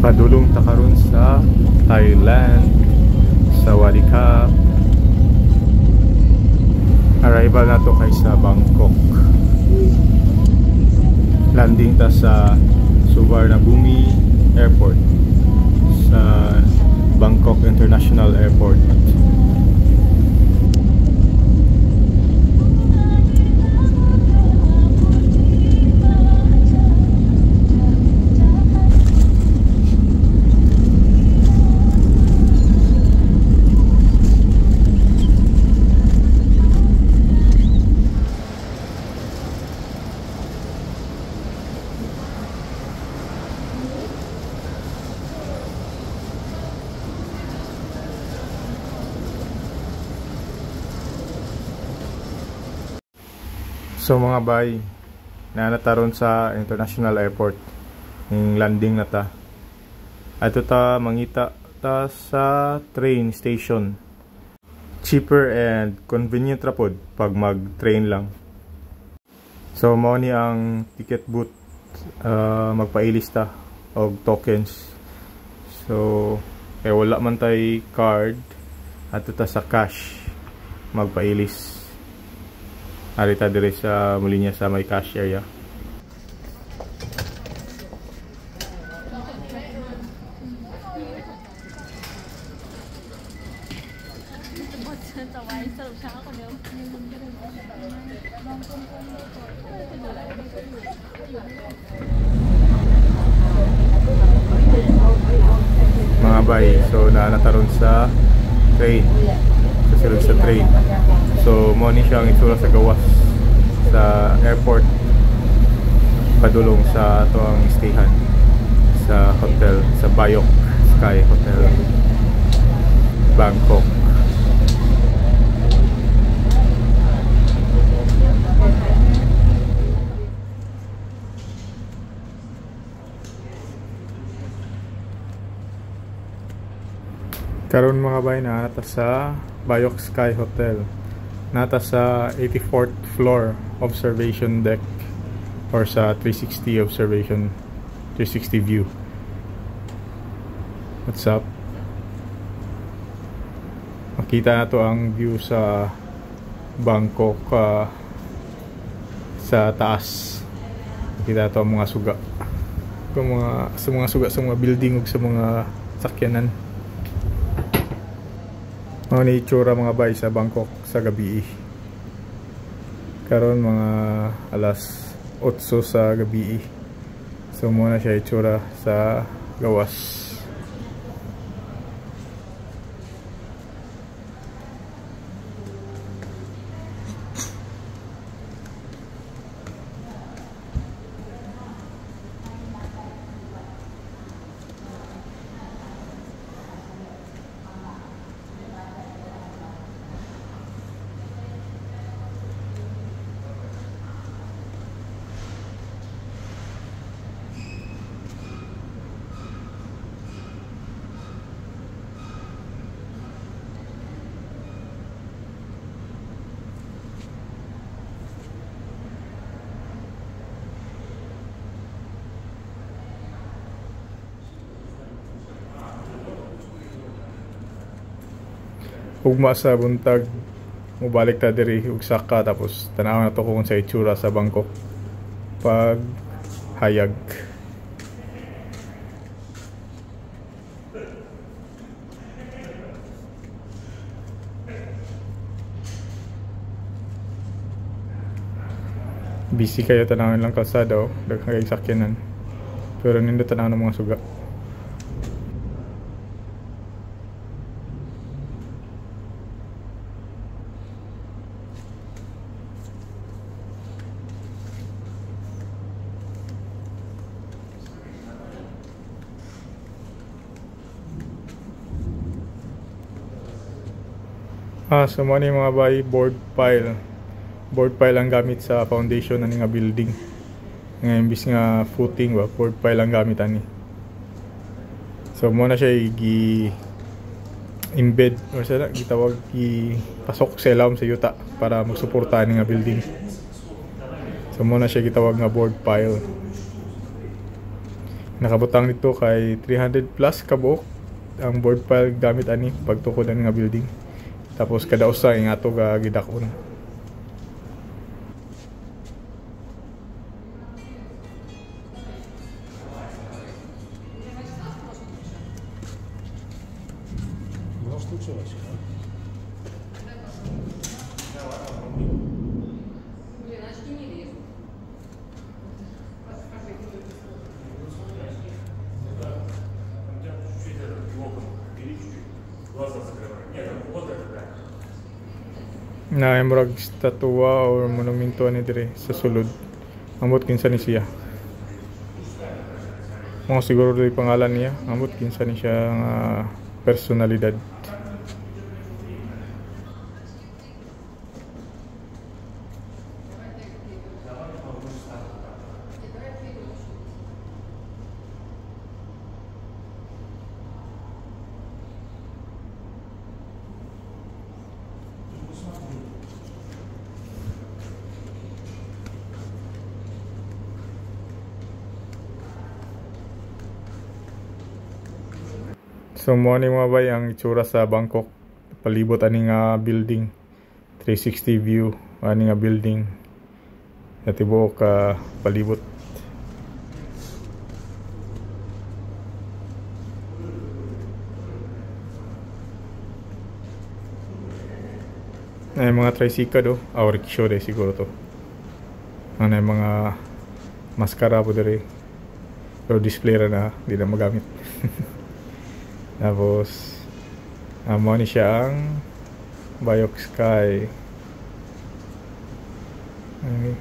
Padulong ta karon sa Thailand. Sawadee ka. Arrival na to kay sa Bangkok. Landing ta sa Suvarnabhumi Airport, sa Bangkok International Airport. So mga bay, naanataron sa International Airport. Yung landing na ta. Ato ta mangita ta sa train station. Cheaper and convenient ra pod pag mag-train lang. So mao ni ang ticket booth, magpailis ta og tokens. So wala man tay card, ato ta sa cash magpailis. Arita dire sa mulinya sa may cash area. Mga bay, so naanataron sa train. Sa sulod sa train. So mo ni siya ang itsura sa gawas sa airport padulong sa ato ang stayhan sa hotel, sa Baiyoke Sky Hotel, Bangkok. Karon mga bay, naa ta sa Baiyoke Sky Hotel. Nata sa 84th floor observation deck or sa 360 observation, 360 view. What's up? Makita na to ang view sa Bangkok, sa taas. Makita na to ang mga suga. Kung mga, sa mga suga sa mga building ug sa mga sakyanan. Mga ni itsura mga bay sa Bangkok sa gabi. Karon mga alas 8 sa gabi. So muna siya itsura sa gawas. Ugma sa buntag, mubalik ta diri ug saka, tapos tan-awon na to kung sa itsura sa Bangkok pag hayag. Busy kayo tanawin lang kalsada, oh, daghan kayong sakyanan. Pero nindot tan-aw ng mga suga. So mo ni mga bay, board pile. Board pile ang gamit sa foundation ani nga building. Nga imbis nga footing ba, board pile ang gamit ani. So mo na siya gi embed or sa gitawag gi pasok sa ilawom sa yuta para magsuporta ani nga building. So mo na siya gitawag nga board pile. Nakabutang nito kay 300 plus kabuok ang board pile gamit ani pagtukod ani nga building. Tapos kada usa nga ato ga gidak-on. Na murag statua or monumento ani dire sa sulod. Ambot kinsa ni siya. Mga siguro diri pangalan niya. Ambot kinsa ni siya nga personalidad. So mo ni mga bay ang itsura sa Bangkok. Palibot ani nga building, 360 view ani nga building. Sa tibuok palibot. Ay mga tricycle do, oh, rickshaw de siguro to. Ano yung mga maskara po diri. Pero display ra na, di na magamit. Tapos mo ni siya ang Baiyoke Sky. Okay.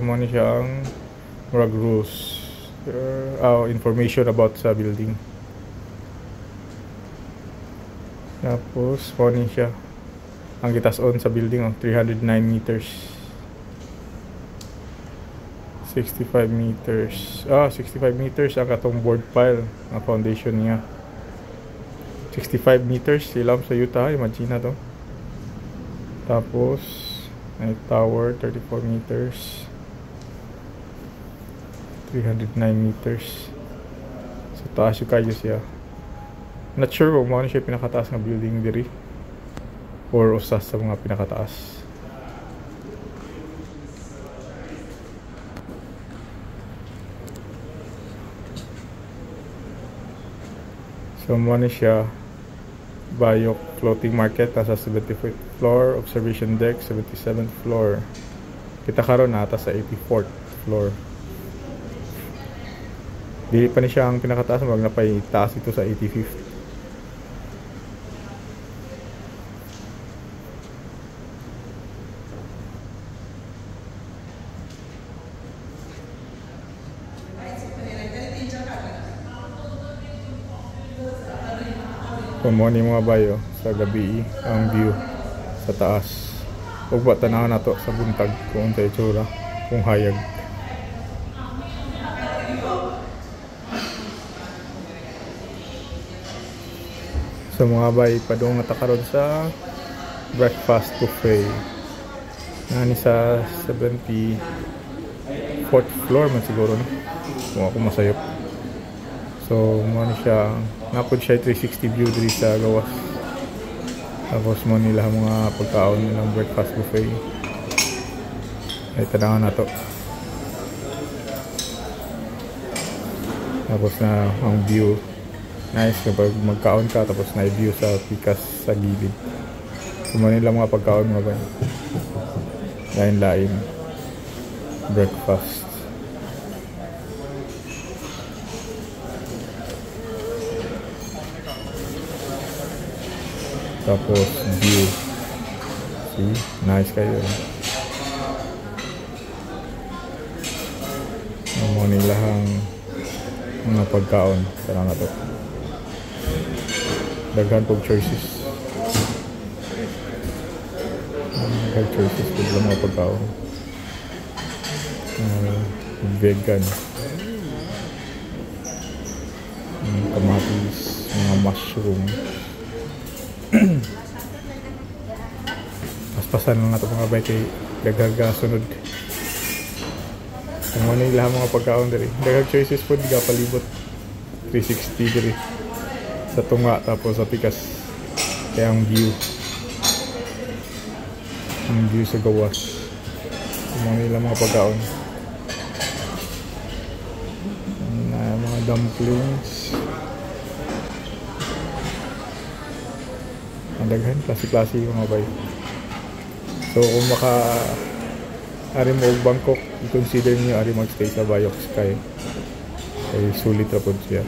Mo ni siya ang murag rules, information about sa building. Tapos mo ni siya ang gitas-on sa building, oh, 309 meters. 65 meters. 65 meters ang katong board pile, ang foundation niya. 65 meters ilam sa yuta, imagine na to. Tapos ay tower 34 meters. 309 meters. So taas yung kayo siya. Not sure kung ano siya pinakataas nga building diri or usa sa mga pinakataas. So mo ni siya Baiyoke Floating Market, nasa 75th floor, observation deck 77th floor. Kita karon nata sa 84th floor. Dili pa ni siya ang pinakataas, wag na pa itaas ito sa 85th. So mo ni mga bayo sa gabi ang view sa taas. Ug ba tan-awon nato sa buntag kung unsa itsura, kung hayag. So mga bay, padung na ta karon sa breakfast buffet. Nani sa 74th floor man siguro no. Kung ako masayop. So mo ni siya, napod siya 360 view diri sa gawas. Tapos mo nila mga pagkaon nilang breakfast buffet. Ay tan-awon nato. Tapos na ang view. Nice kapag magkaon ka tapos na view sa pikas sa gilid. So mo nila mga pagkaon mga bay. Lain-lain breakfast. Tapos view. See? Nice kayo. Ang nilahang mga pagkaon. Tara na to. Daghan pog choices. Daghan choices pag mga pagkaon. Vegan. Kamatis, mga mushroom. Paspasan lang nato mga bay kay daghaga sunod. Ang mga nila mga pagkaon diri. Daghang choices food ga palibot 360 diri. Sa tunga tapos sa pikas. Kaya ang view. Ang view sa gawas. Ang mga nila mga pagkaon. Ang mga dumplings. Ang daghan, klase-klase mga bay. So kung maka ari mo og Bangkok, i-consider niyo ari magstay sa Baiyoke Sky. Kay sulit ra pod siya.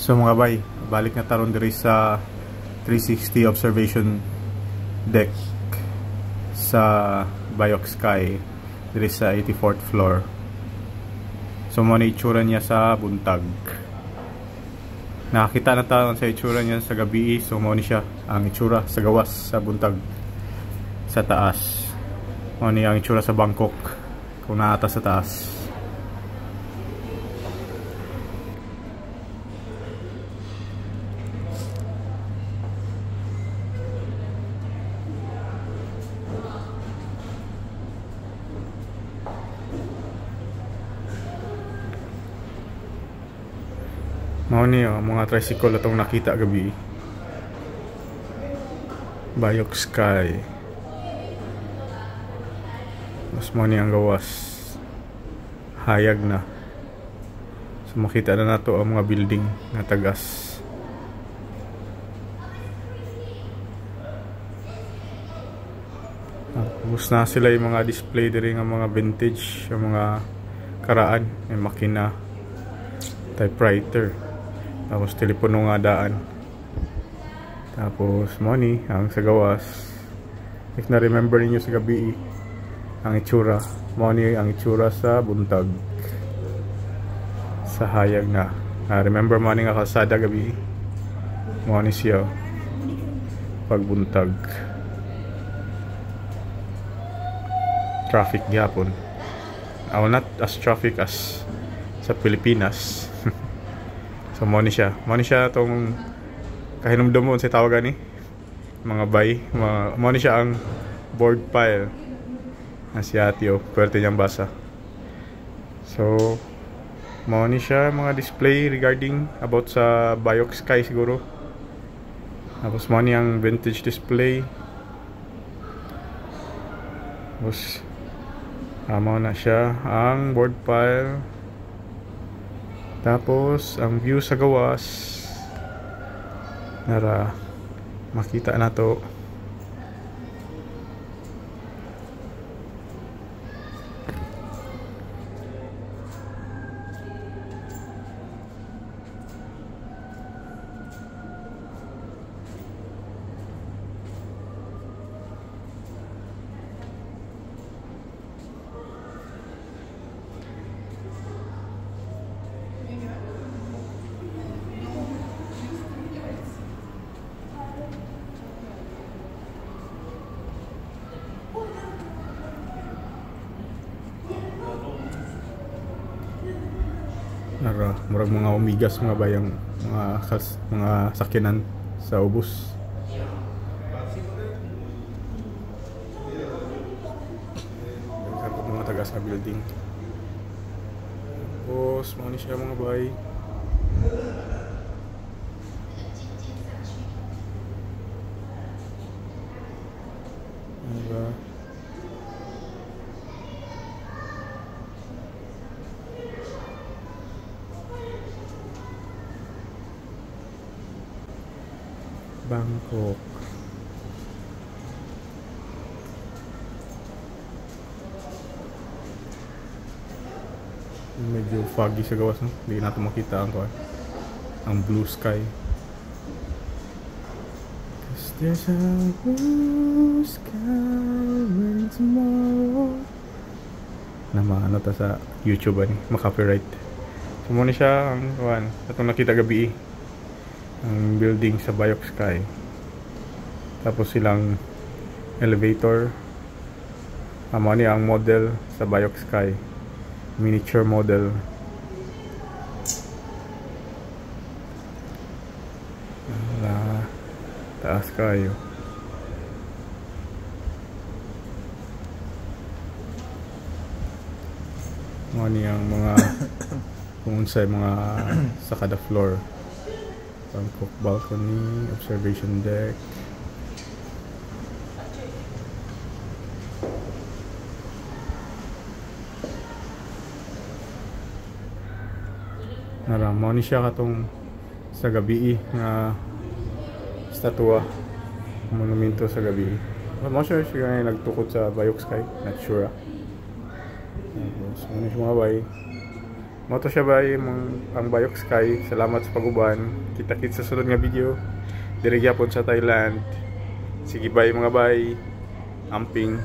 So mga bay, balik na taron diri sa 360 observation deck sa Baiyoke Sky diri sa 84th floor. So mo na itsura niya sa buntag. Nakakita na taron sa itsura niya sa gabi, so mo ni siya ang itsura sa gawas sa buntag sa taas. Mo ni ang itsura sa Bangkok kung naata sa taas. Mao ni mga tricycle atong nakita gabi. Baiyoke Sky. Mas mao ni ang gawas. Hayag na. So makita na nato ang mga building nga tagas. Tapos na sila yung mga display diri nga mga vintage, yung mga karaan, may makina, typewriter. Tapos telepono nga daan. Tapos money ang sa gawas. If na remember niyo sa gabi ang itsura, money ang itsura sa buntag. Sa hayag na. Remember money nga kalsada gabi. Money siya pagbuntag. Traffic gyapon. Not as traffic as sa Pilipinas. So mo ni siya. Mo ni siya tong kahinumdumon sa tawagan ni mga bay. Mo ni siya ang board pile na si ate, oh, pwerte niyang basa. So mo ni siya mga display regarding about sa Baiyoke Sky siguro. Tapos mo ni ang vintage display. Tapos mo na siya ang board pile. Tapos ang view sa gawas nara makita na to. Nara, murag mga umigas mga bayang mga sakyanan sa ubos. Daghan mga taga sa building. Tapos mao ni siya mga bay. Diba? Bangkok. Medyo foggy sa gawas, no? Hindi natin makita ang kuan, ang blue sky. 'Cause there's a blue sky waiting tomorrow. Na maano ta sa YouTube ani, ma-copyright. So mao ni siya ang kuan, atong nakita gabi, ang building sa Baiyoke Sky. Tapos silang elevator. Amo ni ang model sa Baiyoke Sky. Miniature model. Wala. Taas kayo. Mao ni ang mga kung unsay mga sa kada floor. Bangkok balcony, observation deck. Nara, mao ni siya katong sa gabi nga estatua, monumento sa gabi. Mo sure siya nga nagtukod sa Baiyoke Sky, not sure. Tapos, mao ni siya, mga bay. Mao to siya, bay, ang Baiyoke Sky. Salamat sa paguban. Kita-kits sa sunod nga video. Diri gyapon sa Thailand. Sige, bye, mga bay. Amping.